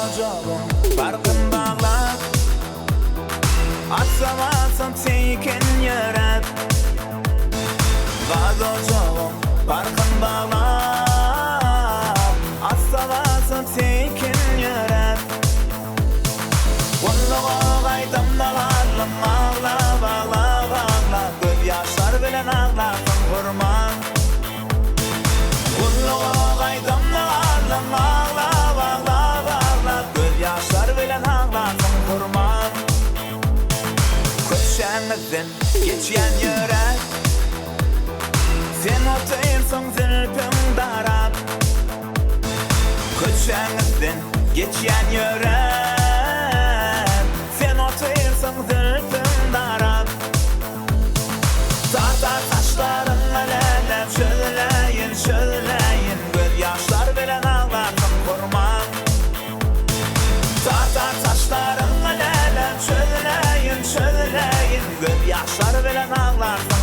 ojagyň barkyn baglap, Atsam atsam seýkin ýöräp. Gaz ojagyň barkyn baglap, Atsam atsam seýkin ýöräp. Gulluga gaýdamda galdym aglap aglap aglap Göz ýaşlar bilen aglasam hurman. Gulluga gaýdamda galdym aglap aglap aglap Göz ýaşlar bilen aglasam hurman. Köçäňizden geçýän ýöräp Sen otyrsyň zülpüň darap. Köçäňizden geçýän ýöräp, Sen otyrsyň zülpüň darap. Tartar saçlaryňa läläp, Çözläýin, çözläýin, Gözýaşlar bilen aglarsyň hurman. Tartar saçlaryňa läläp, Çözläýin, çözläýin, Gözýaşlar bilen aglarsyň.